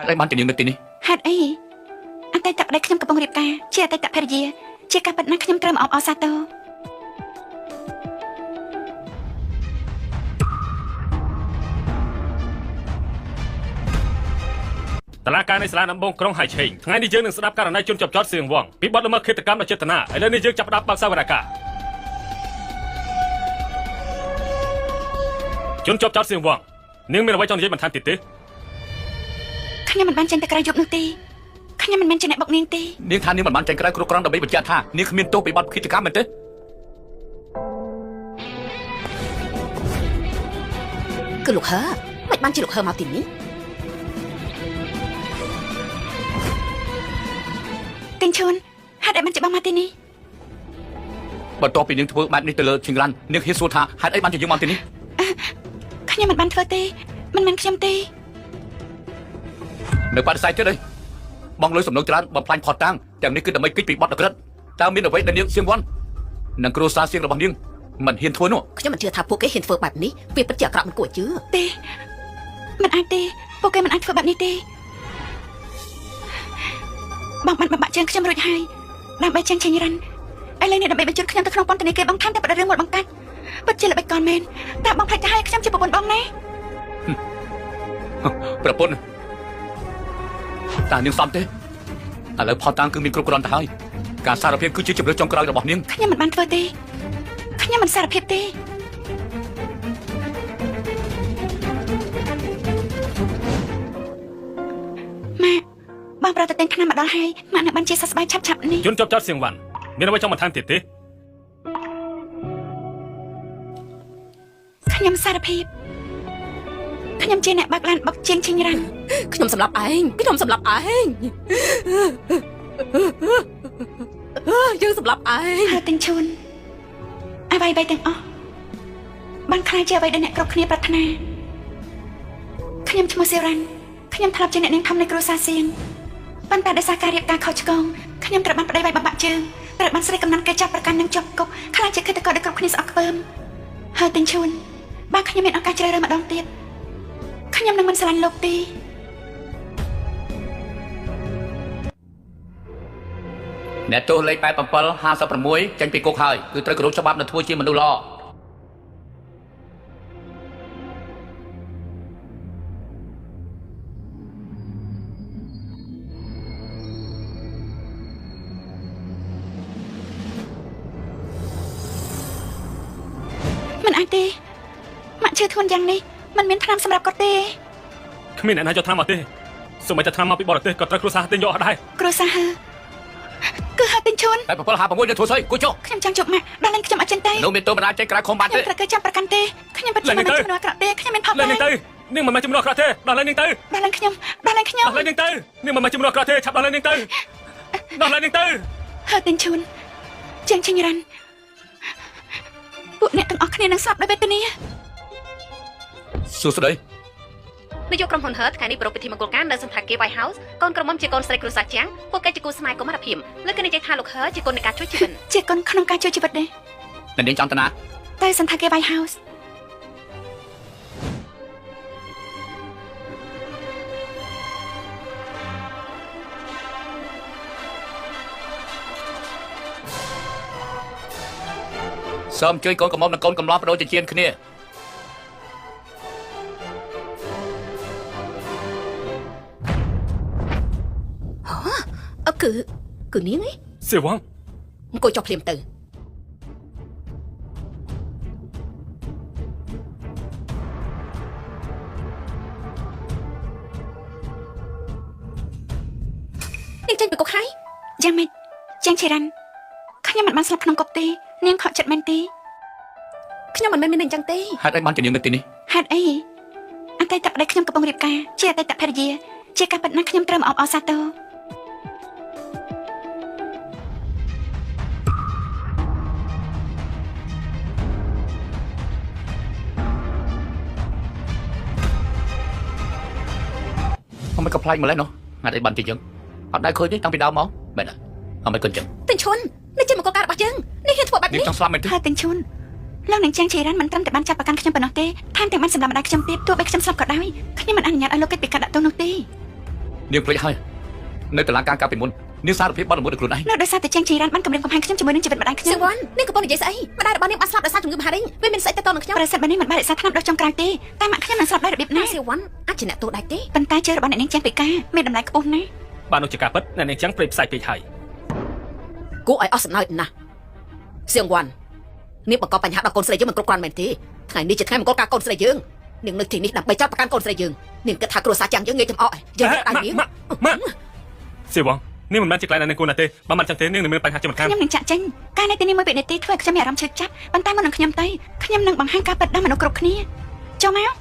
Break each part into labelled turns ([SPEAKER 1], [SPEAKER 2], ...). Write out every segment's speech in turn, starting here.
[SPEAKER 1] ហេតុអីបានជានាងនៅទីនេះ
[SPEAKER 2] ហេតុអីអតីតប្តីខ្ញុំកំពុងរៀបការជាអតីតភរិយាជាការពិតណាស់ខ្ញុំត្រូវមកអបអរសាទរ
[SPEAKER 3] តឡាការនៃសាលាដំបងក្រុងហៃឆេងថ្ងៃនេះយើងនឹងស្ដាប់ករណីជនជាប់ចោតសៀងវងពីបទល្មើសឃាតកម្មដោយចេតនាឥឡូវនេះយើងចាប់ផ្ដើមបើកសវនកម្មជនជាប់ចោតសៀងវងនាងមានអ្វីចង់និយាយបន្ថែមទៀតទេ
[SPEAKER 2] ខ្ញុំមិនបានចេញទៅក្រៅយប់នោះទេខ្ញុំមិនមែនជាអ្នកបុកនាងទេ
[SPEAKER 1] នាងថានាងមិនបានចេញក្រៅគ្រប់គ្រាន់ដើម្បីបញ្ជាក់ថានាងគ្មានទោសពីបទឃាតកម្មមែនទេ
[SPEAKER 4] គឺលោកហឺមិនបានជាលោកហឺមកទីនេះ
[SPEAKER 2] ទិញឈួនហេតុអីបានជាបងមកទីនេះ
[SPEAKER 1] បន្ទាប់ពីនាងធ្វើបែបនេះទៅលើឈិងរ៉ាន់នាងហ៊ានសួរថាហេតុអីបានជាយើងមកទីនេះ
[SPEAKER 2] ខ្ញុំមិនបានធ្វើទេមិនមែនខ្ញុំទេ
[SPEAKER 1] នៅបដិសេធទៀតអីបងលុយសំណងច្រើនបំផ្លាញផតតាំងទាំងនេះគឺដើម្បីគេចពីបទអក្រិតតើមានអ្វីដែលនាងសៀងវ៉ាន់និងគ្រួសារសៀងរបស់នាងមិនហ៊ានធ្វើនោះ
[SPEAKER 4] ខ្ញុំមិនជឿថាពួកគេហ៊ានធ្វើបែបនេះវាពិតជាអាក្រក់មិនគួរជឿ
[SPEAKER 2] ទេមិនអាចទេពួកគេមិនអាចធ្វើបែបនេះទេបងបានបំបាក់ជើងខ្ញុំរួចហើយដើម្បីចេញឆេងរ៉ាន់ឥឡូវនេះដើម្បីបញ្ជូនខ្ញុំទៅក្នុងពន្ធនាគារបងថែមតែបដិរឿងមកបង្កាច់ពិតជាល្បិចកលមែនតើបងផ្លេចទៅហើយខ្ញុំជាប្រពន្ធបងណា
[SPEAKER 1] ប្រពន្ធតើនាងសមទេឥឡូវផតតាំងគឺមានគ្រប់គ្រាន់ទៅហើយការសារភាពគឺជាជម្រើសចុងក្រោយរបស់នាង
[SPEAKER 2] ខ្ញុំមិនបានធ្វើទេខ្ញុំមិនសារភាពទេម៉ាក់បងប្រតតែងឆ្នាំមកដល់ហើយម៉ាក់នឹងបានជាសះស្បើយឆាប់ៗនេះ
[SPEAKER 3] ជនជាប់ចោតសៀងវ៉ាន់មានអ្វីចង់បន្ថែមទៀតទេ
[SPEAKER 2] ខ្ញុំសារភាពខ្ញុំជាអ្នកបើកឡានបុកជាងឈិញរ៉ាន់
[SPEAKER 4] ខ្ញុំសម្លាប់ឯងខ្ញុំសម្លាប់ឯងយើងសម្លាប់ឯង
[SPEAKER 2] ហើយទាំងឈួនអ្វីៗទាំងអស់បានខ្លាចជាអ្វីដែលអ្នកគ្រប់គ្នាប្រាថ្នាខ្ញុំឈ្មោះសេរ៉ាន់ខ្ញុំធ្លាប់ជាអ្នកនាងធំនៃគ្រួសារសៀងប៉ុន្តែដោយសារការរៀបការខុសឆ្គងខ្ញុំត្រូវបានប្តីវាយបំបាក់ជើងត្រូវបានស្រីកំណាន់គេចាប់ប្រកាន់និងជាប់គុកខ្លាចជាឃាតករដែលគ្រប់គ្នាស្អប់ខ្ពើមហើយទាំងឈួនបើខ្ញុំមានឱកាសជ្រើសរើសម្ដងទៀតខ្ញុំនឹងមិនស្រឡាញ់លោកទេ
[SPEAKER 1] អ្នកទោសលេខ87 56ចេញពីគុកហើយគឺត្រូវគោរពច្បាប់និងធ្វើជាមនុស្សល្អ
[SPEAKER 2] មិនអាចទេម៉ាក់ជឿធ្ងន់យ៉ាងនេះមិនមានថ្នាំសម្រាប់គាត់ទេ
[SPEAKER 3] គ្មានអ្នកណាយកថ្នាំមកទេសូម្បីតែថ្នាំមកពីបរទេសក៏ត្រូវគ្រួសារទិញយកអស់ដែរ
[SPEAKER 2] គ្រួសារហើគឺហើទិញឈួន
[SPEAKER 1] 87 56យើងធ្វើស្អីគួយចុះ
[SPEAKER 2] ខ្ញុំចង់ជួបម៉ាក់ដល់ឡើងខ្ញុំអត់ចិនទេ
[SPEAKER 1] នោះមានទោសមិនអាចចេញក្រៅខំបាន
[SPEAKER 2] ខ្ញុំ
[SPEAKER 1] ទេ
[SPEAKER 2] ត្រូវគេចាប់ប្រកាន់ទេខ្ញុំពិតជាមិនមែនជាមនុស្សអាក្រក់ទេខ្ញុំមានផល
[SPEAKER 3] ឡើងនាងទៅនាងមិនមែនជំនួសអាក្រក់ទេដល់ឡើងនាងទៅ
[SPEAKER 2] ដល់ឡើងខ្ញុំដល់ឡើងខ្ញុំ
[SPEAKER 3] ដល់ឡើងនាងទៅនាងមិនមែនជំនួសអាក្រក់ទេឆាប់ដល់ឡើងនាងទៅដល់ឡើងនាងទៅ
[SPEAKER 2] ហើទិញឈួនជាងឈិញរ៉ាន់ពួកអ្នកទាំងអស់គ្នានឹងស្លាប់ដោយវេទនា
[SPEAKER 1] សួស្តី
[SPEAKER 4] នាយកក្រុមហ៊ុនហឺថ្ងៃនេះប្រារព្ធពិធីមង្គលការនៅសន្តាគារ White House កូនក្រមុំជាកូនស្រីគ្រួសារជាងពួកគេជាគូស្នេហ៍កុមារភាពលើកនេះនិយាយថាលោកហឺជាកូននៃការជួយជីវិត
[SPEAKER 2] ជាគុណក្នុងការជួយជីវិតទេ
[SPEAKER 1] អ្នកនាងចង់តាណា
[SPEAKER 2] ទៅសន្តាគារ White House
[SPEAKER 1] សូមជួយកូនកំមុំនិងកូនកំឡោះបដូរជាជានគ្នា
[SPEAKER 4] អឺគឺគឺនាងឯង
[SPEAKER 3] សៀវង
[SPEAKER 4] អង្គុយចុះភ្លាមទៅនាងចេញពីគុកហើយ
[SPEAKER 2] យ៉ាងម៉េចជាងឈិរ៉ាន់ខ្ញុំមិនបានស្លាប់ក្នុងគុកទេនាងខកចិត្តមែនទេ
[SPEAKER 4] ខ្ញុំមិនមែនមានអញ្ចឹងទេ
[SPEAKER 1] ហេតុអីបានជានាងនៅទីនេះ
[SPEAKER 2] ហេតុអីអតីតប្តីខ្ញុំកំពុងរៀបការជាអតីតភរិយាជាការពិតណាស់ខ្ញុំត្រូវមកអបអរសាទរ
[SPEAKER 1] អមិនក៏ប្លែកម្លេះនោះហេតុអីបានជាយើងអត់ដែលឃើញទេតាំងពីដើមមកមែនទេអមិនក៏អញ្ចឹង
[SPEAKER 4] ទិញឈុននេះជាមង្គលការរបស់យើងនេះហ៊ានធ្វើបែប
[SPEAKER 1] នាង
[SPEAKER 4] នេះ
[SPEAKER 1] ចង់ស្លាប់មែនទេ
[SPEAKER 2] ហើយទាំងឈួនលោកនឹងជាងឆេរ៉ាន់មិនត្រឹមតែបានចាប់ប្រកាន់ខ្ញុំប៉ុណ្ណោះទេថែមទាំងបានសម្លាប់ម្ដាយខ្ញុំទៀតទោះបីខ្ញុំស្លាប់ក៏ដោយខ្ញុំមិនអនុញ្ញាតឲ្យលោកគិតពីការដាក់ទោសនោះទេ
[SPEAKER 1] នាងភ្លេចហើយនៅតុលាការកាលពីមុននាងសារភាពបទល្មើសដោយខ្លួនឯង
[SPEAKER 2] នៅដោយសារតែជាងជីរ៉ានបានគំរាមកំហែងខ្ញុំជាមួយនឹងជីវិតម្ដាយខ្ញុំ
[SPEAKER 4] សៀវ៉ាន់នាងកំពុងនិយាយស្អីម្ដាយរបស់នាងបានស្លាប់ដោយសារជំងឺមហារីកវាមានស្អីទៅតនឹងខ្ញុំ
[SPEAKER 2] ប្រសិនបើនាងមិនបានរក្សាថ្នាំដល់ចុងក្រោយទេតែម៉ាក់ខ្ញុំនឹងស្លាប់ដោយរបៀបណា
[SPEAKER 4] សៀវ៉ាន់អាចជាអ្នកទោសដែរទេ
[SPEAKER 2] ប៉ុន្តែជើងរបស់អ្នកនាងជាងពិការមានតម្លៃខ្ពស់ណាស់
[SPEAKER 3] បាននោះជាការពិតអ្នកនាងចឹងព្រៃផ្សាយពេកហើយ
[SPEAKER 4] គួរឲ្យអស់សំណើចណាស់សៀងវ៉ាន់នាងបង្កបញ្ហាដល់កូនស្រីយើងមិនគ្រប់គ្រាន់មែនទេថ្ងៃនេះជាថ្ងៃមង្គលការកូនស្រីយើងនាងនៅទីនេះដើម្បីចោទប្រកាន់កូនស្រីយើងនាងគិតថាគ្រួសារចាំងយើងងាយចំអកយើងដៃនាង
[SPEAKER 3] ម៉ាក់ម៉ាក់សៀវ៉ាន់នាងមិនមែនជាកន្លែងដែលនាងគួរណាស់ទេបើមិនចឹងទេនាងនឹងមានបញ្ហាជាមិនខាន
[SPEAKER 2] ខ្ញុំនឹងចាក់ចេញការនៅទីនេះមួយវិនាទីធ្វើឲ្យខ្ញុំមានអារម្មណ៍ឈឺចាប់ប៉ុន្តែមុននឹងខ្ញុំទៅខ្ញុំនឹងបង្ហាញការពិតដល់មនុស្សគ្រប់គ្នាចូលមក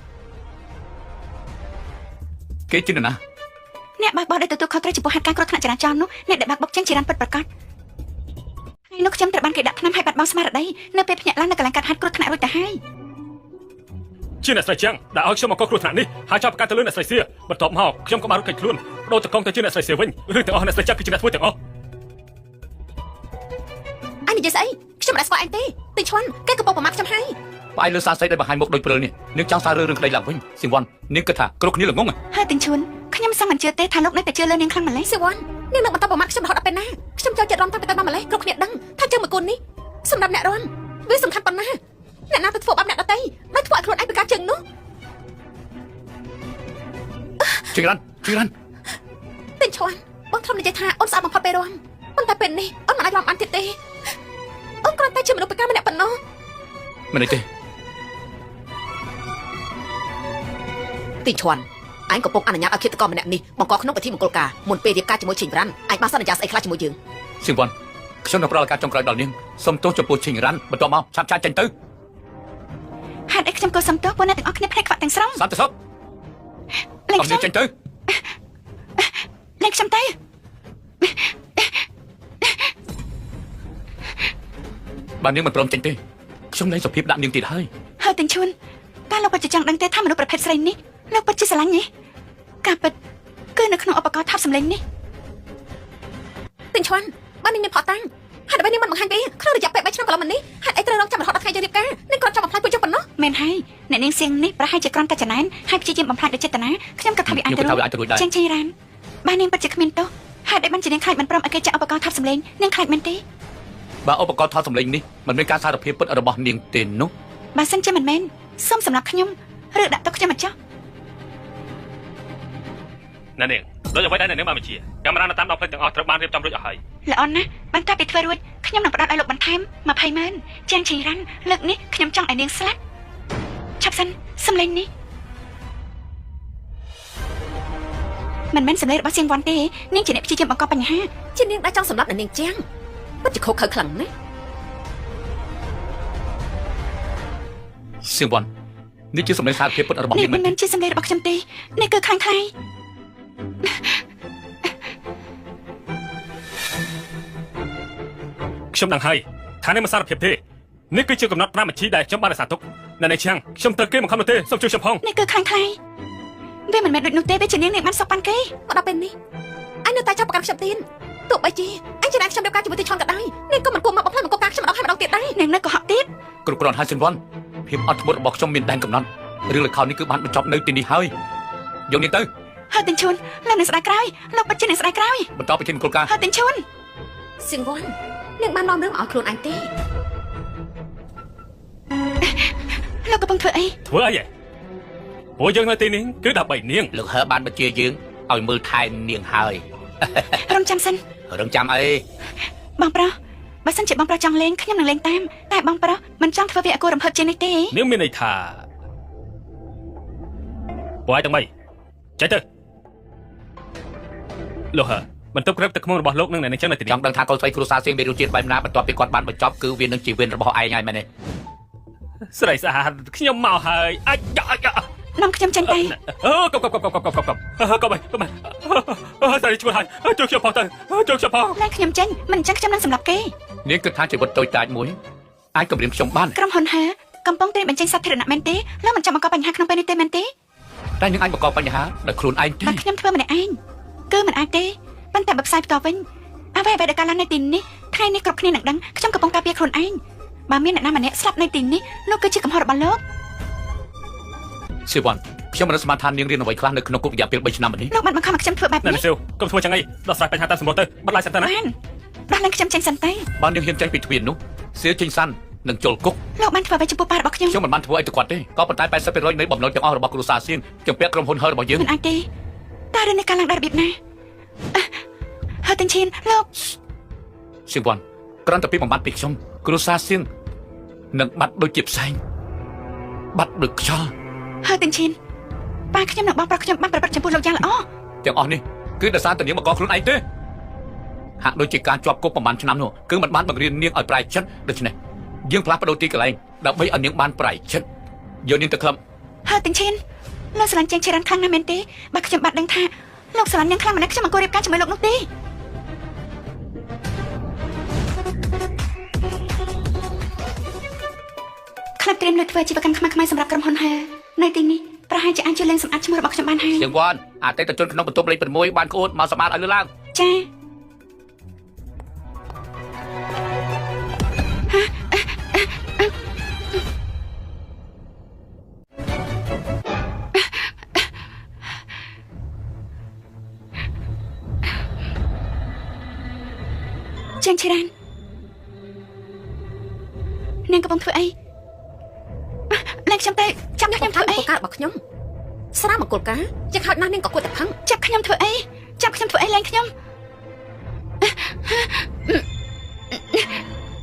[SPEAKER 1] គេជានរណា
[SPEAKER 2] អ្នកបើកបរដែលទទួលខុសត្រូវចំពោះហេតុការណ៍គ្រោះថ្នាក់ចរាចរណ៍នោះអ្នកដែលបើកបុកចេញជារ៉ាន់ពិតប្រាកដថ្ងៃនោះខ្ញុំត្រូវបានគេដាក់ថ្នាំឲ្យបាត់បង់ស្មារតីនៅពេលភ្ញាក់ឡើងនៅកន្លែងកាត់ហេតុគ្រោះថ្នាក់រួចទៅហើយ
[SPEAKER 3] ជាអ្នកស្រីចឹងដែលឲ្យខ្ញុំមកកគ្រោះថ្នាក់នេះហើយចាប់ប្រកាន់ទៅលើអ្នកស្រីសៀបន្ទាប់មកខ្ញុំក៏បានរត់គេចខ្លួនបដូរតកងទៅជាអ្នកស្រីសៀវិញរឿងទាំងអស់អ្នកស្រីចឹងគឺជាអ្នកធ្វើទាំងអស់
[SPEAKER 4] អញនិយាយស្អីខ្ញុំមិនដែលស្គាល់អញទេទីឈွန်គេកំពុងប្រមាថខ្ញុំហើយ
[SPEAKER 1] ផ្អែកលើសារស្រីដែលបង្ហាញមុខដូចព្រើលនេះនាងចង់សាររឿងក្តីឡើងវិញសៀងវ៉ាន់នាងគិតថាគ្រប់គ្នាល្ងង
[SPEAKER 2] ហើយទាំងឈួនខ្ញុំសឹងមិនជឿទេថាលោកនៅតែជឿលើនាងខ្លាំងម្ល៉េះ
[SPEAKER 4] សៀវ៉ាន់នាងនឹងបន្តប្រមាថខ្ញុំរហូតដល់ពេលណាខ្ញុំចូលចិត្តរំតាំងពីតមកម្លេះគ្រប់គ្នាដឹងថាជើងមួយគូននេះសម្រាប់អ្នករំវាសំខាន់ប៉ុណ្ណាអ្នកណាទៅធ្វើបាបអ្នកដទៃដោយធ្វើឲ្យខ្លួនឯងពិការជើងនោះ
[SPEAKER 1] ជីរ៉ាន់ជីរ៉ាន់
[SPEAKER 4] ទីឈွန်បងធ្លាប់និយាយថាអូនស្អាតបំផុតពេលរំប៉ុន្តែពេលនេះអូនមិនអាចរំបានទៀតទេអូនគ្រាន់តែជាមនុស្សពិការម្នាក់ប៉ុណ្ណោះ
[SPEAKER 1] មិនអីទេ
[SPEAKER 4] ទីឈွန်ឯងកំពុងអនុញ្ញាតឲ្យឃាតករម្នាក់នេះបង្កក្នុងពិធីមង្គលការមុនពេលរៀបការជាមួយឈិញរ៉ាន់ឯងបានសន្យាស្អីខ្លះជាមួយយើង
[SPEAKER 1] សៀងវ៉ាន់ខ្ញុំនឹងផ្ដល់ឱកាសចុងក្រោយដល់នាងសូមទោសចំពោះឈិញរ៉ាន់បន្ទាប់មកឆាប់ឆាចេញទៅ
[SPEAKER 2] ហេតុអីខ្ញុំក៏សុំទោសពួកអ្នកទាំងអស់គ្នាភ្នែកខ្វាក់ទាំងស្រុង
[SPEAKER 1] សន្តិសុខ
[SPEAKER 2] លែងខ្ញុំ
[SPEAKER 1] អមនាងចេញទៅ
[SPEAKER 2] លែងខ្ញុំទៅ
[SPEAKER 1] បើនាងមិនព្រមចេញទេខ្ញុំលែងសុភាពដាក់នាងទៀតហើយ
[SPEAKER 2] ហើយទាំងឈួនតើលោកពិតជាចង់ដឹងទេថាមនុស្សប្រភេទស្រីនេះលោកពិតជាស្រឡាញ់ទេការពិតគឺនៅក្នុងឧបករណ៍ថតសម្លេងនេះ
[SPEAKER 4] ទីឈွန်បាននាងមានផកតាំងហេតុអ្វីនាងមិនបង្ហាញវាក្នុងរយៈពេល3ឆ្នាំកន្លងមកនេះហេតុអីត្រូវរងចាំរហូតដល់ថ្ងៃយើងរៀបការនាងគ្រាន់ចង់បំផ្លាញពួកយើងប៉ុណ្ណោះ
[SPEAKER 2] មែនហើយអ្នកនាងសៀងនេះប្រហែលជាគ្រាន់តែចំណែនហើយព្យាយាមបំផ្លាញដោយចេតនាខ្ញុំក៏ថាវាអាច
[SPEAKER 1] ខ្ញុំ
[SPEAKER 2] ទៅ
[SPEAKER 1] ក៏ថាវាអាចទៅរួចដែរ
[SPEAKER 2] ជាងជ័យរ៉ានបើនាងពិតជាគ្មានទោសហេតុអីបានជានាងខ្លាចមិនព្រមឲ្យគេចាក់ឧបករណ៍ថតសម្លេងនាងខ្លាចមែនទេ
[SPEAKER 1] បើឧបករណ៍ថតសម្លេងនេះមិនមានការសារភាពពិតរបស់នាងទេនោះ
[SPEAKER 2] បើសិនជាមិនមែនសូមសម្រាប់ខ្ញុំឬដាក់ទុកខ្ញុំមកចុះ
[SPEAKER 3] អ្នកនាងដូចអ្វីដែលអ្នកនាងបានបញ្ជាកាមេរ៉ានៅតាមដងផ្លូវទាំងអស់ត្រូវបានរៀបចំរួចអស់ហើយ
[SPEAKER 2] ល្អណាស់បន្ទាប់ពីធ្វើរួចខ្ញុំនឹងផ្ដល់ឲ្យលោកបន្ថែម20ម៉ឺនជាងជ័យរ៉ាន់លើកនេះខ្ញុំចង់ឲ្យនាងស្លាប់ឆាប់សិនសម្លេងនេះមិនមែនសម្លេងរបស់សៀងវ៉ាន់ទេនាងជាអ្នកព្យាយាមបង្កបញ្ហា
[SPEAKER 4] ជានាងដែលចង់សម្លាប់អ្នកនាងជាងពិតជាខុសខើខ្លាំងណាស់
[SPEAKER 1] សៀងវ៉ាន់នេះជាសម្លេងសារភាពពិតរបស់
[SPEAKER 2] នេះ
[SPEAKER 1] នាងមែន
[SPEAKER 2] មិនមែនជាសម្លេងរបស់ខ្ញុំទេនេះគឺខ្លាំងខ្លាយ
[SPEAKER 3] ខ្ញុំដឹងហើយថានាងមិនសារភាពទេនេះគឺជាកំណត់ប្រាំបញ្ជីដែលខ្ញុំបានរក្សាទុកអ្នកនាងជាងខ្ញុំត្រូវគេបង្ខំនោះទេសូមជួយខ្ញុំផង
[SPEAKER 2] នេះគឺខ្លាំងខ្លាយវាមិនមែនដូចនោះទេវាជានាងនាងបានសុកប៉ាន់គេ
[SPEAKER 4] មកដល់ពេលនេះអញនៅតែចាប់ប្រកាន់ខ្ញុំទៀតទោះបីជាអញជាអ្នកខ្ញុំរៀបការជាមួយទីឈុនក៏ដោយនាងក៏មិនគួរមកបំផ្លាញមង្គលការខ្ញុំម្ដងហើយម្ដងទៀតដែរ
[SPEAKER 2] នាងនៅកុហកទៀត
[SPEAKER 1] គ្រប់គ្រាន់ហើយសៀងវ៉ាន់ភាពអត់ធ្មត់របស់ខ្ញុំមានដែនកំណត់រឿងល្ខោននេះគឺបានបញ្ចប់នៅទីនេះហើយយកនាងទៅ
[SPEAKER 2] ហើយទាំងឈួនលោកនឹងស្ដាយក្រោយលោកពិតជានឹងស្ដាយក្រោយ
[SPEAKER 1] បន្តពិធីមង្គលការ
[SPEAKER 2] ហើយទាំងឈួន
[SPEAKER 4] សៀងវ៉ាន់នាងបាននាំរឿងមកឲ្យខ្លួនឯងទេ
[SPEAKER 2] លោកកំពុងធ្វើអី
[SPEAKER 3] ធ្វើអីហ៎ពួកយើងនៅទីនេះគឺដើម្បីនាង
[SPEAKER 1] លោកហើបានបញ្ជាយើងឲ្យមើលថែនាងហើយ
[SPEAKER 2] រងចាំសិន
[SPEAKER 1] រងចាំអី
[SPEAKER 2] បងប្រុសបើសិនជាបងប្រុសចង់លេងខ្ញុំនឹងលេងតាមតែបងប្រុសមិនចង់ធ្វើវាឲ្យគួររំភើបជាងនេះទេ
[SPEAKER 3] នាងមានន័យថាពួកឯងទាំងបីចេញទៅលោកហើបន្ទប់ក្រឹបទឹកខ្មុំរបស់លោកនឹងអ្នកនាងចឹងនៅទីនេះ
[SPEAKER 1] ចង់ដឹងថាកូនស្រីគ្រួសារសៀងមានរសជាតិបែបណាបន្ទាប់ពីគាត់បានបញ្ចប់គឺវានឹងជាវិនរបស់ឯងហើយមែនទេ
[SPEAKER 3] ស្រីស្អាតខ្ញុំមកហើយអាចអាច
[SPEAKER 2] នាំខ្ញុំចេញទៅ
[SPEAKER 3] អូកុំកុំកុំកុំកុំកុំកុំកុំកុំកុំស្រីជួយហើយជួយខ្ញុំផងទៅជួយខ្ញុំផង
[SPEAKER 2] ឡើងខ្ញុំចេញមិនអញ្ចឹងខ្ញុំនឹងសម្លាប់គេ
[SPEAKER 1] នាងគិតថាជីវិតតូចតាចមួយអាចគំរាមខ្ញុំបាន
[SPEAKER 2] ក្រុមហ៊ុនហាកំពុងត្រៀមបញ្ចេញសាធារណៈមែនទេលោកមិនចាំបង្កបញ្ហាក្នុងពេលនេះទេមែនទេ
[SPEAKER 1] តែនាងអាចបង្កបញ្ហាដោយខ្លួនឯងទេ
[SPEAKER 2] បើខ្ញុំធ្វើម្នាក់ឯងគឺមិនអាចទេប៉ុន្តែបើផ្សាយផ្ទាល់វិញអ្វីអ្វីដែលកើតឡើងនៅទីនេះថ្ងៃនេះគ្រប់គ្នានឹងដឹងខ្ញុំកំពុងការពារខ្លួនឯងបើមានអ្នកណាម្នាក់ស្លាប់នៅទីនេះនោះគឺជាកំហុសរបស់លោក
[SPEAKER 1] សៀវ៉ាន់ ខ្ញុំមិនស្មានថានាងរៀនអ្វីខ្លះនៅក្នុងគុករយៈពេល3ឆ្នាំនេះ
[SPEAKER 2] លោកបានបង្ខំឲ្យខ្ញុំធ្វើបែបនេះ
[SPEAKER 3] អ្នកនាងសៀវកុំធ្វើចឹងអីដោះស្រាយបញ្ហាតាមសម្បត្តិទៅបាត់ឡាយសិនទៅណា
[SPEAKER 2] បានដោះលែងខ្ញុំចេញសិនទៅ
[SPEAKER 1] បើនាងហ៊ានចេញពីទ្វារនោះសៀចេញសាន់នឹងចូលគុក
[SPEAKER 2] លោកបានធ្វើអ្វីចំពោះប៉ារបស់ខ្ញុំ
[SPEAKER 1] ខ្ញុំមិនបានធ្វើអីទៅគាត់ទេក៏ប៉ុន្តែ80%នៃបំណុលទាំងអស់របស់គ្រួសារសៀងជំពាក់ក្រុមហ៊ុនហឺរបស់យើង
[SPEAKER 2] មិនអាចទេតើរឿងនេះកើតឡើងដោយរបៀបណាអ่ะហើយទាំងឈានលោក
[SPEAKER 1] សៀងវ៉ាន់គ្រាន់តែពីបំបត្តិពីខ្ញុំគ្រួសារសៀងនឹងបាត់ដូចជាផ្សែងបាត់ដូចខ្យល់
[SPEAKER 2] ហើយទាំងឈានប៉ាខ្ញុំនិងបងប្រុសខ្ញុំបានប្រព្រឹត្តចំពោះលោកយ៉ាងល្អ
[SPEAKER 1] ទាំងអស់នេះគឺដោយសារតែនាងបង្កខ្លួនឯងទេហាក់ដូចជាការជាប់គុកប្រហែលឆ្នាំនោះគឺមិនបានបង្រៀននាងឲ្យប្រែចិត្តដូច្នេះយើងផ្លាស់ប្ដូរទីកន្លែងដើម្បីឲ្យនាងបានប្រែចិត្តយកនាងទៅក្លឹប
[SPEAKER 2] ហើយទាំងឈានលោកស្រឡាញ់ជាងឈិរ៉ាន់ខ្លាំងណាស់មែនទេបើខ្ញុំបានដឹងថាលោកស្រឡាញ់នាងខ្លាំងម្ល៉េះខ្ញុំមិនគួររៀបការជាមួយលោកនោះទេក្លឹបត្រៀមលើកធ្វើអាជីវកម្មខ្មៅៗសម្រាប់ក្រុមហ៊ុនហើនៅទីនេះប្រហែលជាអាចជួយលាងសម្អាតឈ្មោះរបស់ខ្ញុំបានហើយ
[SPEAKER 1] សៀងវ៉ាន់អតិថិជនក្នុងបន្ទប់លេខ6បានក្អួតមកសម្អាតឲ្យលឺឡើង
[SPEAKER 2] ចាចាងឈិរាននាងកំពុងធ្វើអីលែងខ្ញុំទៅចាប់ខ្ញុំ
[SPEAKER 4] ថា
[SPEAKER 2] ធ្វើអី
[SPEAKER 4] មង្គលការរបស់ខ្ញុំស្រាមង្គលការយ៉ាងហោចណាស់នាងក៏គួរតែផឹង
[SPEAKER 2] ចាប់ខ្ញុំធ្វើអីចាប់ខ្ញុំធ្វើអីលែងខ្ញុំ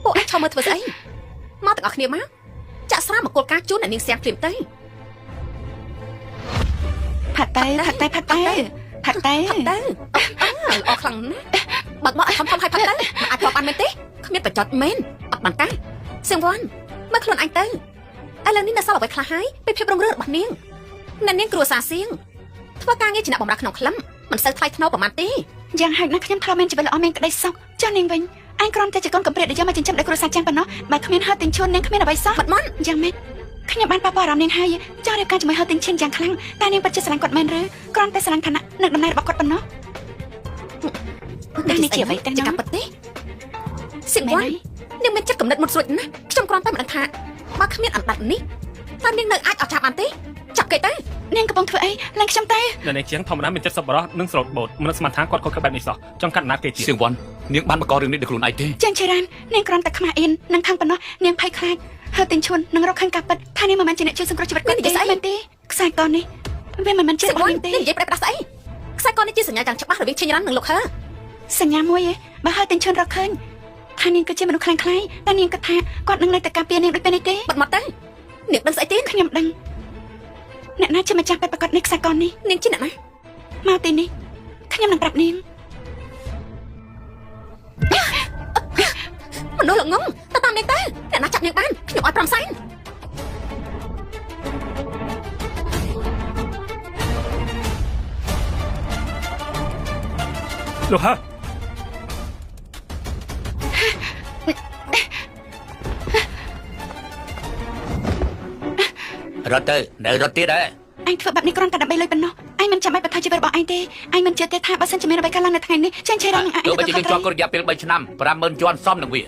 [SPEAKER 4] ពួកឯងឈរមើលធ្វើស្អីមកទាំងអស់គ្នាមកចាក់ស្រាមង្គលការជូនអ្នកនាងសៀងភ្លាមទៅ
[SPEAKER 2] ផាត់ទៅផាត់ទៅផាត់ទៅផាត់ទៅ
[SPEAKER 4] ផឹកទៅអើល្អខ្លាំងណាស់បើកមកឲ្យធំធំឲ្យផឹកទៅមិនអាចបបានមែនទេគ្មានប្រចត់មែនអត់បានតាសៀងវ៉ាន់មើលខ្លួនឯងទៅឥឡូវនេះនៅសល់អ្វីខ្លះហើយពីភាពរុងរឿងរបស់នាងអ្នកនាងគ្រួសារសៀងធ្វើការងារជាអ្នកបម្រើក្នុងក្លឹមមិនសូវថ្លៃថ្នូរប្រហែលទេ
[SPEAKER 2] យ៉ាងហោចណាស់ខ្ញុំធ្លាប់មានជីវិតល្អមានក្តីសុខចុះនាងវិញឯងគ្រាន់តែជាកូនកំព្រាដែលយកមកចិញ្ចឹមដោយគ្រួសារចាំងប៉ុណ្ណោះបើគ្មានហៅទិញឈួននាងគ្មានអ្វីសោះ
[SPEAKER 4] បាត់មន់
[SPEAKER 2] យ៉ាងម៉េចខ្ញុំបានប៉ះពាល់អារម្មណ៍នាងហើយចង់រៀបការជាមួយហៅទិញឈានយ៉ាងខ្លាំងតែនាងពិតជាស្រឡាញ់គាត់មែនឬគ្រាន់តែស្រឡាញ់ឋានៈនិងតំណែងរបស់គាត់ប៉ុណ្ណោះ តែនេះជាអ្វីទាំងនោះ
[SPEAKER 4] ជាការពិតទេសៀងវ៉ាន់នាងមានចិត្តកំណត់មុតស្រួចណាស់ខ្ញុំគ្រាន់តែមិនដឹងថាបើគ្មានអណ្ដាតនេះតើនាងនៅអាចអត់ចាប់បានទេចាប់គេទៅ
[SPEAKER 2] នាងកំពុងធ្វើអីឡើងខ្ញុំទៅ
[SPEAKER 3] អ្នកនាងជាងធម្មតាមានចិត្តសប្បុរសនិងស្រោតបូតមិនស្មានថាគាត់ខុសខើបែបនេះសោះចង់កាត់ណាត់គេទៀត
[SPEAKER 1] សៀងវ៉ាន់នាងបានបង្ករឿងនេះដោយខ្លួនឯងទេ
[SPEAKER 2] ចាងឆេរ៉ាននាងគ្រាន់តែខ្មាស់អៀននិងខឹងប៉ុណ្ណោះនាងភ័យខ្លាចហៅទិញឈួននិងរកឃើញការពិតថានាងមិនមែនជាអ្នកជួយសង្គ្រោះជីវិតគាត់ទេមែនទេខ្សែកនេះវាមិនមែនជា
[SPEAKER 4] សៀងវ៉ា
[SPEAKER 2] របស់នាងទេ
[SPEAKER 4] ន់នាងនិយាយប្រែផ្ដាស់ស្អីខ្សែកនេះជាសញ្ញាយ៉ាងច្បាស់រវាងឈិញរ៉ាន់និងលោកហឺ
[SPEAKER 2] សញ្ញាមួយឯងបើហៅទិញឈួនរកឃើញថានាងគឺជាមនុស្សខ្លាំងខ្លាយតែនាងគិតថាគាត់នឹងនៅតែការពារនាងដូចពេលនេះទេ
[SPEAKER 4] បាត់មកទៅនាងដឹងស្អីទេ
[SPEAKER 2] ខ្ញុំដឹងអ្នកណាជាម្ចាស់ពិតប្រាកដនៃខ្សែកនេះ
[SPEAKER 4] នាងជាអ្នកណា
[SPEAKER 2] មកទីនេះខ្ញុំនឹងប្រាប់នាង
[SPEAKER 4] មនុស្សល្ងងទៅតាមនាងទៅអ្នកណាចាប់នាងបានខ្ញុំឲ្យ5សែន
[SPEAKER 3] លោកហឺ
[SPEAKER 1] រត់ទៅនៅរត់ទៀតដែរ
[SPEAKER 2] ឯងធ្វើបែបនេះគ្រាន់តែដើម្បីលុយប៉ុណ្ណោះឯងមិនចាំបាច់បន្ថយជីវិតរបស់ឯងទេឯងមិនជឿទេថាបើសិនជាមានអ្វីកើតឡើងនៅថ្ងៃនេះចាញ់ឆេរ៉ានឹងឯង
[SPEAKER 1] ទោះបីជា
[SPEAKER 2] ទទួលខុស
[SPEAKER 1] យើងជាប់គុករយៈពេល3ឆ្នាំ50000យួនសមនឹងវា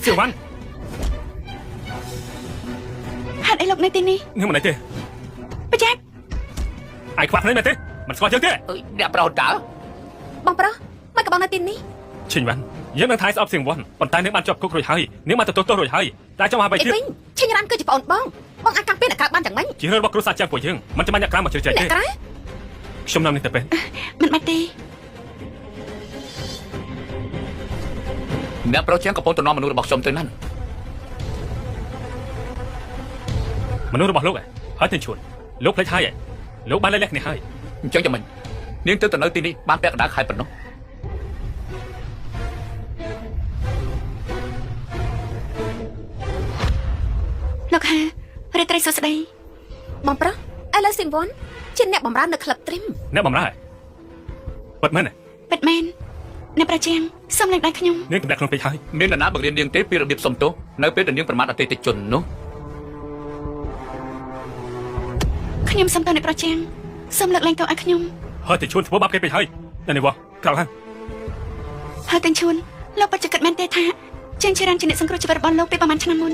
[SPEAKER 3] សៀងវ៉ាន់
[SPEAKER 2] ហេតុអីលោកនៅទីនេះ
[SPEAKER 3] នាងមិនអីទេ
[SPEAKER 2] ប្រយ័ត្ន
[SPEAKER 3] ឯងខ្វះភ្នែកមែនទេមិនស្គាល់យើងទេ
[SPEAKER 1] អើយអ្នកប្រុសតើ
[SPEAKER 4] បងប្រុសមិនក៏បងនៅទីនេះ
[SPEAKER 3] ឈិញវ៉ាន់យើងនឹងថៃស្អប់សៀងវ៉ាន់ប៉ុន្តែនាងបានជាប់គុករួចហើយនាងបានទទួលទោសរួចហើយតែចង់ឲ្យអ្វីទៀត
[SPEAKER 4] អីវិញឈិញរ៉ាន់គឺជាប្អូនបងបងអាចការពារអ្នកក្រៅបានយ៉ាងម៉េច
[SPEAKER 3] ជារឿងរបស់គ្រួសារជាងពួកយើងមិនចាំបាច់អ្នកក្រៅមកជ្រៀតជ្រែកទេ
[SPEAKER 4] អ្នកក្រៅ
[SPEAKER 3] ខ្ញុំនាំនេះទៅពេទ្យ
[SPEAKER 2] មិនបាច់ទេ
[SPEAKER 1] អ្នកប្រុសជាងកំពុងទៅនាំមនុស្សរបស់ខ្ញុំទៅนั่น
[SPEAKER 3] មនុស្សរបស់លោកហើយទៅជួនលោកភ្លេចហើយលោកបានលែងលះគ្នាហើយ
[SPEAKER 1] អញ្ចឹងយ៉ាងម៉េចនាងទៅទៅនៅទីនេះបានពាក់កណ្ដាលខែប៉ុណ្ណោះ
[SPEAKER 2] លោកហារាត្រីសួស្តី
[SPEAKER 4] បងប្រុសឥឡូវសៀងវ៉ាន់ជាអ្នកបម្រើនៅក្លឹបទ្រីម
[SPEAKER 3] អ្នកបំរើពិតមែន
[SPEAKER 2] ពិតមែនអ្នកប្រជាងសូមលើកដៃខ្ញុំ
[SPEAKER 3] នាងទម្លាក់ខ្លួនពេកហើយ
[SPEAKER 1] មាននរណាបង្រៀននាងទេពីរបៀបសុំទោសនៅពេលដែលនាងប្រមាថអតិថិជននោះ
[SPEAKER 2] ខ្ញុំសូមទៅអ្នកប្រជាងសូមលើកលែងទោសឲ្យខ្ញុំ
[SPEAKER 3] ហើយទៅជួនធ្វើបាបគេពេកហើយអ្នកនេះវ៉ក្រោកឡើង
[SPEAKER 2] ហើយទាំងឈួនលោកពិតជាគិតមែនទេថាជាងឆេរ៉ានជាអ្នកសង្គ្រោះជីវិតរបស់លោកពីប្រហែលឆ្នាំមុន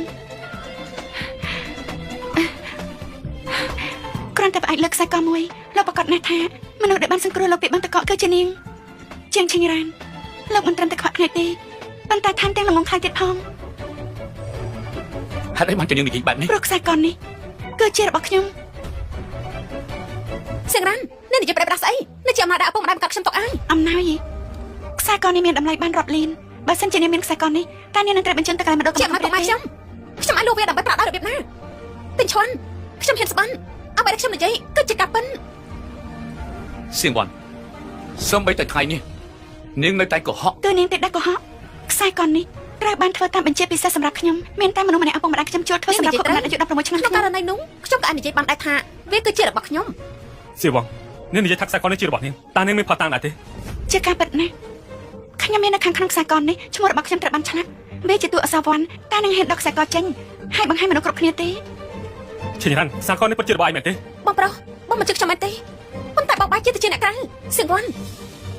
[SPEAKER 2] រាន់តែផ្អែកលើខ្សែកមួយលោកប្រកាសណាស់ថាមនុស្សដែលបានសង្គ្រោះលោកពីបឹងតកកគឺជានាងជាងឈិញរ៉ានលោកមិនត្រឹមតែខ្វាក់ភ្នែកទេប៉ុន្តែថែមទាំងល្ងងខ្លៅទៀតផង
[SPEAKER 1] ហេតុអីបានជានាងនិយាយបែបនេះ
[SPEAKER 2] ព្រោះខ្សែកនេះគឺជារបស់ខ្ញុំ
[SPEAKER 4] សៀងរ៉ាន់នាងនិយាយប្រែប្រាស់ស្អីនេះជាអំណាចដែលឪពុកម្ដាយបង្កើតខ្ញុំទុកឲ្យ
[SPEAKER 2] អំណោយខ្សែកនេះមានតម្លៃបានរាប់លានបើសិនជានាងមានខ្សែកនេះតើនាងនឹងត្រូវបញ្ជូនទៅកន្លែងមណ្ឌល
[SPEAKER 4] ជាអំណាចពុកម៉ែខ្ញុំខ្ញុំអាចលួចវាដើម្បីប្រាក់ដល់របៀបណាទិញឈន់ខ្ញុំហ៊ានស្បានអ្វីដែលខ្ញុំនិយាយគឺជាការពិន
[SPEAKER 1] សៀងវ៉ាន់សូម្បីតែថ្ងៃនេះនាងនៅតែកុហក
[SPEAKER 2] គឺនាងទេដែលកុហកខ្សែកនេះត្រូវបានធ្វើតាមបញ្ជាពិសេសសម្រាប់ខ្ញុំមានតែមនុស្សម្នាក់ឪពុកម្ដាយខ្ញុំជួលធ្វើសម្រាប់ខួបកំណត់អាយុ16ឆ្នាំ
[SPEAKER 4] ក្នុង
[SPEAKER 2] ខ្ញុំ
[SPEAKER 4] ករណីនោះខ្ញុំក៏អាចនិយាយបានដែរថាវាគឺជារបស់ខ្ញុំ
[SPEAKER 3] សៀវងនាងនិយាយថាខ្សែកនេះជារបស់នាងតើនាងមានផុសតាងដែរទេ
[SPEAKER 2] ជាការពិតណាស់ខ្ញុំមាននៅខាងក្នុងខ្សែកនេះឈ្មោះរបស់ខ្ញុំត្រូវបានឆ្លាក់វាជាតួអក្សរវ័នតើនឹងហ៊ានដកខ្សែកចេញហើយបង្ហាញមនុស្សគ្រប់គ្នាទេ
[SPEAKER 3] ឈិញរ៉ាន់ខ្សែកនេះពិតជារបស់ឯងមែនទេ
[SPEAKER 4] បងប្រុសបងមិនជឿខ្ញុំមែនទេប៉ុន្តែបងបែរជាទៅជាអ្នកក្រៅសៀងវ៉ាន់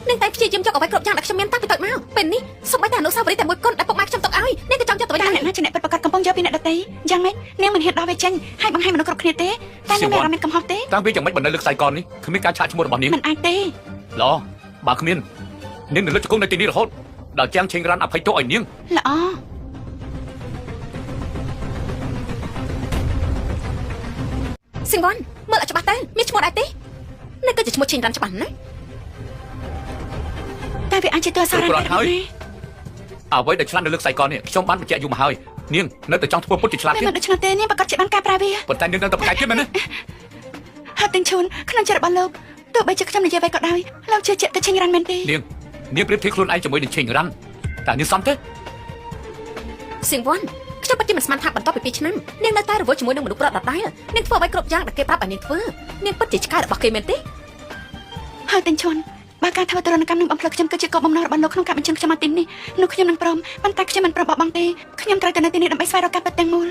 [SPEAKER 4] នាងតែព្យាយាមយកអ្វីគ្រប់យ៉ាងដែលខ្ញុំមានតាំងពីតូចមកពេលនេះសូម្បីតែអនុស្សាវរីយ៍តែមួយគត់ដែលពុកម៉ែខ្ញុំទុកឲ្យនាងក៏ចង់យកទៅវិញដែរ
[SPEAKER 2] តើអ្នកណាជាអ្នកពិតប្រាកដកំពុងយកពីអ្នកដទៃយ៉ាងម៉េចនាងមិនហ៊ានដោះវាចេញហើយបង្ហាញមនុស្សគ្រប់គ្នាទេតែនាងមានអារម្មណ៍មានកំហុសទេ
[SPEAKER 1] តាំងពីយ៉ាងម៉េចបណ្ដិលើខ្សែកនេះគ្មានការឆាកឈ្មោះរបស់នាង
[SPEAKER 2] មិនអាចទេ
[SPEAKER 1] ល្អបើគ្មាននាងនឹងលើកជង្គង់នៅទីនេះរហូតដល់ជាងឆេងរ៉ាន់អភ័យទោសឲ្យនាង
[SPEAKER 2] ល្អ
[SPEAKER 4] សៀងវ៉ាន់មើលឲ្យច្បាស់ទៅមានឈ្មោះដែរទេនេះគឺជាឈ្មោះឈេងរ៉ាន់ច្បាស់ណាស់
[SPEAKER 2] តែវាអាចជាតួអក្សរ
[SPEAKER 1] គ្រប់គ្រាន់ហើយអ្វីដែលឆ្លាតនៅលើខ្សែកនេះខ្ញុំបានបញ្ជាក់យូរមកហើយនាងនៅតែចង់ធ្វើពុតជាឆ្លាតទៀត
[SPEAKER 2] តែមិនដូច្នោះទេនាងប្រកាសជាបានកែប្រែវា
[SPEAKER 1] ប៉ុន្តែនាងនៅតែប្រកែកទៀតមែនទេ
[SPEAKER 2] ហើយទាំងឈូនក្នុងចិត្តរបស់លោកទោះបីជាខ្ញុំនិយាយអ្វីក៏ដោយលោកជឿជាក់ទៅឈិញរ៉ាន់មែនទេ
[SPEAKER 1] នាងនាងប្រៀបធៀបខ្លួនឯងជាមួយនឹងឆេងរ៉ាន់តើនាងសមទេ
[SPEAKER 4] សៀងវ៉ាន់ខ្ញុំពិតជាមិនស្មានថាបន្ទាប់ពី2ឆ្នាំនាងនៅតែរវល់ជាមួយនឹងមនុស្សប្រុសដដែលនាងធ្វើអ្វីគ្រប់យ៉ាងដែលគេប្រាប់ឲ្យនាងធ្វើនាងពិតជាឆ្កែរបស់គេមែនទេ
[SPEAKER 2] ហើយទាំងឈូនបើការធ្វើទរណកម្មនឹងបំផ្លិចខ្ញុំគឺជាគោលបំណងរបស់លោកក្នុងការបញ្ជូនខ្ញុំមកទីនេះនោះខ្ញុំនឹងព្រមប៉ុន្តែខ្ញុំមិនព្រមបោះបង់ទេខ្ញុំត្រូវទៅនៅទីនេះដើម្បីស្វែងរកការពិតទាំងមូល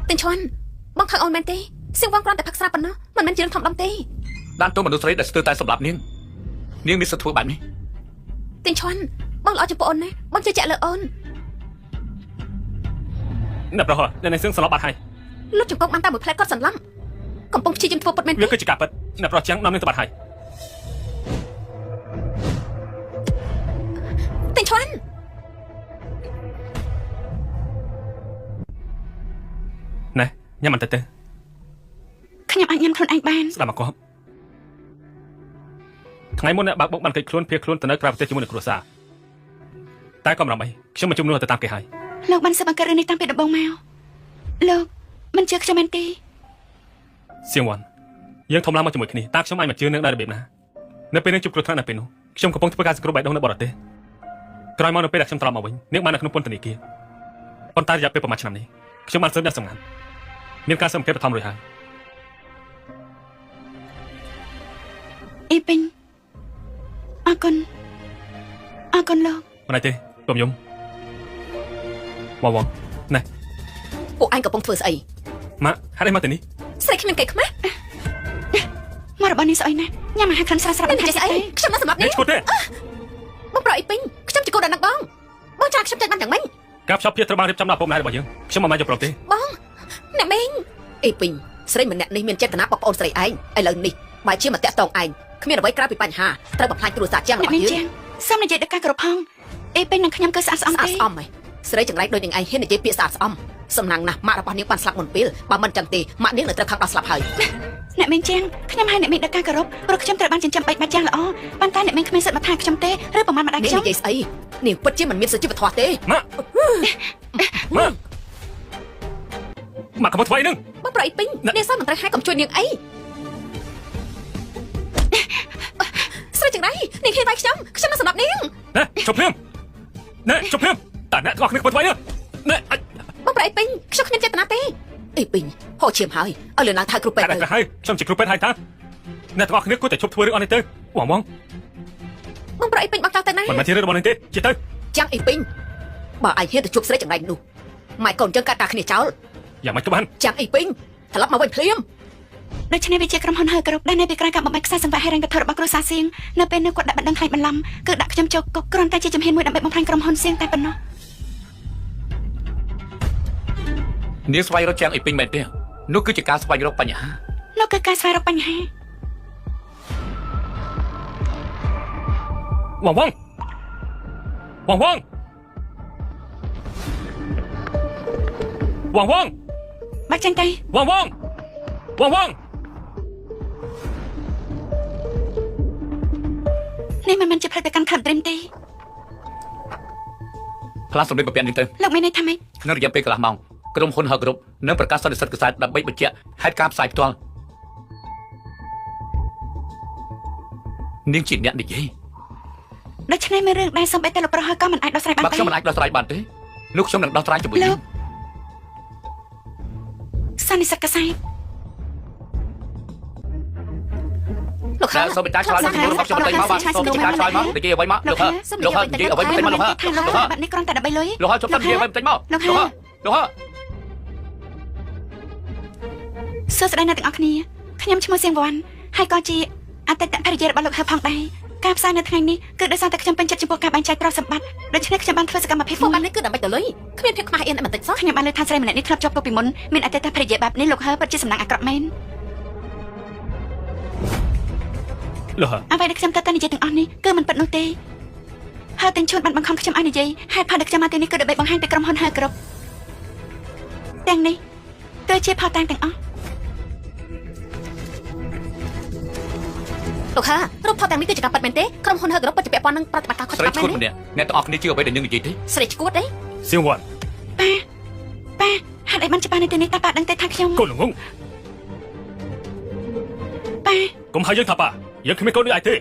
[SPEAKER 4] ទិញឈន់បងខឹងអូនមែនទេសៀងវ៉ាន់គ្រាន់តែផឹកស្រាប៉ុណ្ណោះមិនមែនជារឿងធំដុំទេ
[SPEAKER 1] ដានទោសមនុស្សស្រីដែលស្ទើរតែសម្លាប់នាងនាងមានសិទ្ធិធ្វើបែបនេះ
[SPEAKER 4] ទិញឈន់បងល្អចំពោះអូនណាបងជឿជាក់លើអូន
[SPEAKER 3] អ្នកប្រុសអ្នកនាងសៀងស្លាប់បាត់ហើយ
[SPEAKER 4] លុតចង្កុកបានតែមួយផ្លែតគាត់សន្លំកំពុងព្យាយាមធ្វើពុតមែន
[SPEAKER 3] វា
[SPEAKER 4] ទេ
[SPEAKER 3] គឺជាការពិតអ្នកប្រុសជាងនាំនាងទៅបាត់ហើយ
[SPEAKER 4] ទិញឈន់
[SPEAKER 3] ណែញ៉ាំបន្តិចទៅ
[SPEAKER 2] ខ្ញុំអាចញ៉ាំខ្លួនឯងបាន
[SPEAKER 3] ស្ដាប់មកគាត់ថ្ងៃមុនអ្នកបើកបុកបានកិច្ចខ្លួនភៀសខ្លួនទៅនៅក្រៅប្រទេសជាមួយនឹងគ្រួសារតែក៏មិនរំអីខ្ញុំមកជំនួសទៅតាមគេហើយ
[SPEAKER 2] លោកបានស៊ើបអង្កេតរឿងនេះតាំងពីដំបូងមកលោកមិនជឿខ្ញុំមែនទេ
[SPEAKER 3] សៀងវ៉ាន់យើងធំឡើងមកជាមួយគ្នាតើខ្ញុំអាចមកជឿនឹងដែររបៀបណានៅពេលនឹងជួបគ្រោះថ្នាក់នៅពេលនោះខ្ញុំកំពុងធ្វើការសង្គ្រោះបេះដូងនៅបរទេសក្រោយមកនៅពេលដែលខ្ញុំត្រឡប់មកវិញនាងបាននៅក្នុងពន្ធនាគារប៉ុន្តែរយៈពេលប្រហែលឆ្នាំនេះខ្ញុំបានស៊ើបយ៉ាងសម្ងាត់មានការស៊ើបអង្កេតបឋមរួចហើយ
[SPEAKER 2] អ៊ីពេញអរគុណអរគុណលោក
[SPEAKER 3] មិនអីទេកុំយំវ៉ាវ៉ាណែ
[SPEAKER 4] ពួកឯងកំពុងធ្វើស្អី
[SPEAKER 3] ម៉ាក់ហេតុអីមកទីនេះ
[SPEAKER 4] ស្រីគ្មានកេរខ្មាស់
[SPEAKER 2] មករបស់នេះស្អុយណាស់ញ៉ាំអាហារក្លិនស្រាលស្រាប់
[SPEAKER 4] នាងនិយាយស្អីខ្ញុំនឹងសម្លាប់នាង
[SPEAKER 3] នេះឈួតទេ
[SPEAKER 4] បងប្រុសអ៊ីពេញខ្ញុំជាកូនដល់នឹងបងបងចាខ្ញុំចាញ់បានយ៉ាងម៉េច
[SPEAKER 3] ការផ្សព្វផ្សាយត្រូវបានរៀបចំដោយឪពុកម្ដាយរបស់យើងខ្ញុំមិនបានយកព្រមទេ
[SPEAKER 4] បងអ្នកមីងអ៊ីពេញស្រីម្នាក់នេះមានចេតនាបកប្អូនស្រីឯងឥឡូវនេះបែរជាមកតាក់តងឯងគ្មានអ្វីក្រៅពីបញ្ហាត្រូវបំផ្លាញគ្រួសារជាងរបស់យើង
[SPEAKER 2] អ្នកមីងជាងសូមនិយាយដល់ការគោរពផងអ៊ីពេញនិងខ្ញុំគឺស្អាតស្អំ
[SPEAKER 4] ស្អាត
[SPEAKER 2] ទេ
[SPEAKER 4] ស្អំហ៎ស្រីចង្រៃដូចនឹងឯងហ៊ាននិយាយពាក្យស្អាតស្អំសំណាងណាស់ម៉ាក់របស់នាងបានស្លាប់មុនពេលបើមិនចឹងទេម៉ាក់នាងនឹងត្រូវខឹងដល់ស្លាប់ហើយ
[SPEAKER 2] អ្នកមីងជាងខ្ញុំឲ្យអ្នកមីងដល់ការគោរពព្រោះខ្ញុំត្រូវបានចិញ្ចឹមបីបាច់យ៉ាងល្អប៉ុន្តែអ្នកមីងគ្មានសិទ្ធិមកថាខ្ញុំទេឬប្រមាថម្ដាយ
[SPEAKER 4] នាង
[SPEAKER 2] ខ្ញុំ
[SPEAKER 4] និយាយស្អីនាងពិតជាមិនមានសុជីវធម៌ទេ
[SPEAKER 3] ម៉ាក់ម៉ាក់ម៉ាក់កុំធ្វើអីនឹង
[SPEAKER 4] បងប្រុសអ៊ីពេញនាងសោះមិនត្រូវហើយកុំជួយនាងអីស្រីចង្រៃនាងហ៊ានវាយខ្ញុំខ្ញុំនឹងសម្លាប់នាង
[SPEAKER 3] ណែជប់ភ្លាមណែជប់ភ្លាមតើអ្នកទាំងអស់គ្នាកុំធ្វើអីនឹងណែអាច
[SPEAKER 4] បងប្រុសអ៊ីពេញខ្ញុំគ្មានចេតនាទេអ៊ីពេញហូរឈាមហើយឲ្យលឿនឡើងថៅគ្រូពេទ្យទៅ
[SPEAKER 3] តែតែហើយខ្ញុំជាគ្រូពេទ្យហើយតាអ្នកទាំងអស់គ្នាគួរតែឈប់ធ្វើរឿងអស់នេះទៅវ៉ាវ៉ង
[SPEAKER 4] បងប្រុសអ៊ីពេញបងចង់ទៅណា
[SPEAKER 3] មិនមែនជារឿងរបស់នេះទេជិះទៅ
[SPEAKER 4] ចាំងអ៊ីពេញបើឯងហ៊ានទៅជួបស្រីចង្រៃនោះម៉ែកូនយើងកាត់ការគ្នាចោល
[SPEAKER 3] យ៉ាងម៉េចក៏បាន
[SPEAKER 4] ចាំងអ៊ីពេញត្រឡប់មកវិញភ្លាម
[SPEAKER 2] ដូច្នេះវាជាក្រុមហ៊ុនហើគ្រប់ដែលនៅពីក្រោយការបំបែកខ្សែសង្វាក់ហិរញ្ញវត្ថុរបស់គ្រួសារសៀងនៅពេលនោះគាត់ដាក់បណ្ដឹងខ្លាចបន្លំគឺដាក់ខ្ញុំចូលគុកគ្រាន់តែជាជំហានមួយដើម្បីបំផ្លាញក្រុមហ៊ុនសៀងតែប៉ុណ្ណោះ
[SPEAKER 1] នាងស្វែងរកជាងអ៊ីពេញមែនទេ នោះគឺជាការស្វែងរកបញ្ហា
[SPEAKER 2] នោះគឺការស្វែងរកបញ្ហា
[SPEAKER 3] វងវងវងវងវងវង
[SPEAKER 2] បាក់ចេញទៅ
[SPEAKER 3] វងវងវងវង
[SPEAKER 2] នេះមិនមែនជាផ្លូវទៅកាន់ក្លឹប Dream ទេ
[SPEAKER 1] ផ្លាស់សម្លេងបំពាក់នេះទៅ
[SPEAKER 2] លោកមានន័យថាម៉េច
[SPEAKER 1] ក្នុងរយៈពេលកន្លះម៉ោងក្រុមហ៊ុនហៅគ្រប់នឹងប្រកាសសន្និសីទកាសែតដើម្បីបញ្ជាក់ហេតុការណ៍ផ្សាយផ្ទាល់នាងជាអ្នកនិយាយ
[SPEAKER 2] ដូច្នេះមានរឿងដែលសំបីតែលោកប្រុសហក៏មិនអាចដោះស្រាយបានទេ
[SPEAKER 1] បើខ្ញុំមិនអាចដោះស្រាយបានទេនោះខ្ញុំនឹងដោះស្រាយជាមួយ
[SPEAKER 2] លោក
[SPEAKER 1] នាង
[SPEAKER 2] សន្និសិទកាសែត
[SPEAKER 4] លោក
[SPEAKER 1] តែសូមបញ្ជាក់ឆ្លើយសំណួររបស់ខ្ញុំបន្តិចមកបាទសូមបញ្ជាក់ឆ្លើយមកនិយាយអ្វីមកលោកហឺលោកហឺនិយាយអ្វីបន្តិចមកលោកហឺ
[SPEAKER 2] ថាលោក
[SPEAKER 1] លោកហឺ
[SPEAKER 2] បាត់នេះគ្រាន់តែដើម្បីលុយ
[SPEAKER 1] លោកហឺជប់សិននិយាយអ្វីបន្តិចមកលោកហឺលោកហឺ
[SPEAKER 2] សួស្តីអ្នកទាំងអស់គ្នាខ្ញុំឈ្មោះសៀងវ៉ាន់ហើយក៏ជាអតីតភរិយារបស់លោកហឺផងដែរការផ្សាយនៅថ្ងៃនេះគឺដោយសារតែខ្ញុំពេញចិត្តចំពោះការបែងចែកទ្រព្យសម្បត្តិដូច្នេះខ្ញុំបានធ្វើសកម្មភាព
[SPEAKER 4] ធ្វើ
[SPEAKER 2] មួយ
[SPEAKER 4] បែបនេះគឺដើម្បីទៅលុយគ្មានភាពខ្មាស់អៀនអីបន្តិចសោះ
[SPEAKER 2] ខ្ញុំបានលើថាស្រីម្នាក់នេះធ្លាប់ជាប់គុកពីមុនមានអតីតភរិយាបែបនេះលោកហឺពិតជាសំណាងអាក្រក់មែន
[SPEAKER 3] លោកហឺ
[SPEAKER 2] អ្វីដែលខ្ញុំតើតើនិយាយទាំងអស់នេះគឺមិនពិតនោះទេហើយទាំងឈួនបានបង្ខំខ្ញុំឲ្យនិយាយហេតុផលដែលខ្ញុំមកទីនេះគឺដើម្បីបង្ហាញទៅក្រុមហ៊ុនហឺគ្រប់ទាំងនេះគឺជាផលតាងទាំងអស់
[SPEAKER 4] លោកហឺរូបថតទាំងនេះគឺជាការពិតមែនទេក្រុមហ៊ុនហឺក្រុមពិតជាពាក់ព័ន្ធនឹងប្រតិបត្តិការខុស
[SPEAKER 1] ស្រី
[SPEAKER 4] ច្បាប់មែនទេ
[SPEAKER 1] ឈួតម្នាក់អ្នកទាំងអស់គ្នាជឿអ្វីដែលនាងនិយាយទេ
[SPEAKER 4] ស្រីឈួតអី
[SPEAKER 3] សៀងវ៉ាន់
[SPEAKER 2] ប៉ាប៉ាហេតុអីបានច្បាស់នៅទីនេះតើប៉ាដឹងទេថាខ្ញុំ
[SPEAKER 3] កូនល្ងង
[SPEAKER 2] ប៉ា
[SPEAKER 3] កុំហៅយើងថាប៉ាយើងគ្មានកូនដូចឯងទេឯ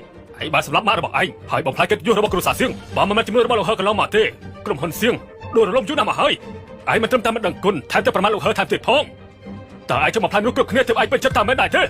[SPEAKER 3] ងបានសម្លាប់ម៉ាក់របស់ឯងហើយបំផ្លាញកិត្តិយសរបស់គ្រួសារសៀងបើមិនមែនជំនួយរបស់លោកហឺកន្លងមកទេក្រុមហ៊ុនសៀងដួលរលំយូរណាស់មកហើយឯងមិនត្រឹមតែមិនដឹងគុណថែមទាំងប្រមាថលោកហឺថែមទៀតផងតើឯងចង់បំផ្លាញមនុស្សគ្រប់គ្នាទើបឯងពេញចិត្តតាមមែនដែរទេ